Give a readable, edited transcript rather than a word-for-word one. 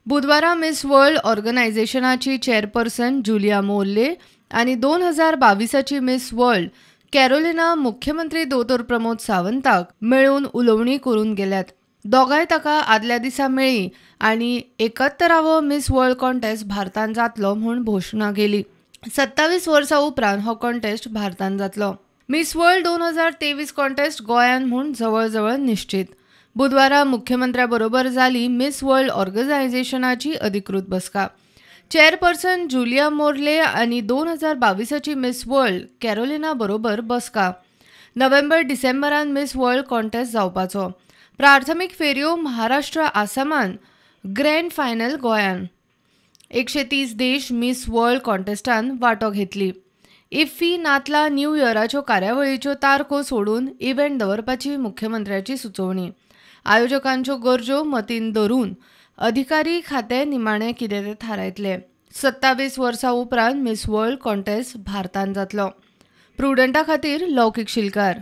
बुधवारा miss world ऑर्गनायझेशनाची chairperson जुलिया Morley आनी 2022 मिस वर्ल्ड कॅरोलिना मुख्यमंत्री दोतोर प्रमोद सावंताक मेळून उलोवणी करून गेल्यात. दोगांय ताका आदल्या दिसा मेळ्ळी आनी 71वो मिस वर्ल्ड कॉन्टेस्ट भारतान जातलो म्हूण घोशणा केली. 27 वर्सां उपरांत हो कॉन्टेस्ट भारतान जातलो. मिस वर्ल्ड 2023 कॉन्टेस्ट गोंयान म्हूण जवळजवळ निश्चित. बुधवारा मुख्यमंत्र्या बरोबर जाली मिस वर्ल्ड ऑर्गनायझेशनाची अधिकृत बसका. चेअरपर्सन जुलिया मोर्ले आनी 2022 मिस वर्ल्ड कॅरोलिना बरोबर बसका. नोव्हेंबर डिसेंबरान मिस वर्ल्ड कॉन्टेस्ट जावपाचो. प्राथमीक फेरयो महाराष्ट्र आसामान, ग्रँड फायनल गोंयान. 130 देश मिस वर्ल्ड कॉन्टेस्टान वांटो घेतली. इफ्फी नातला न्यू इयराच्यो कार्यावळीच्यो तारखो सोडून इव्हेंट दवरपाची मुख्यमंत्र्याची सुचोवणी. आयोजकांच्यो गरजो मतीन धरून अधिकारी खातें निमाणें कितें तें थारायतले. 27 वर्सां उपरांत मिस वर्ल्ड कॉन्टेस्ट भारतान जातलो. प्रुडंटा खातीर लौकीक शिलकार.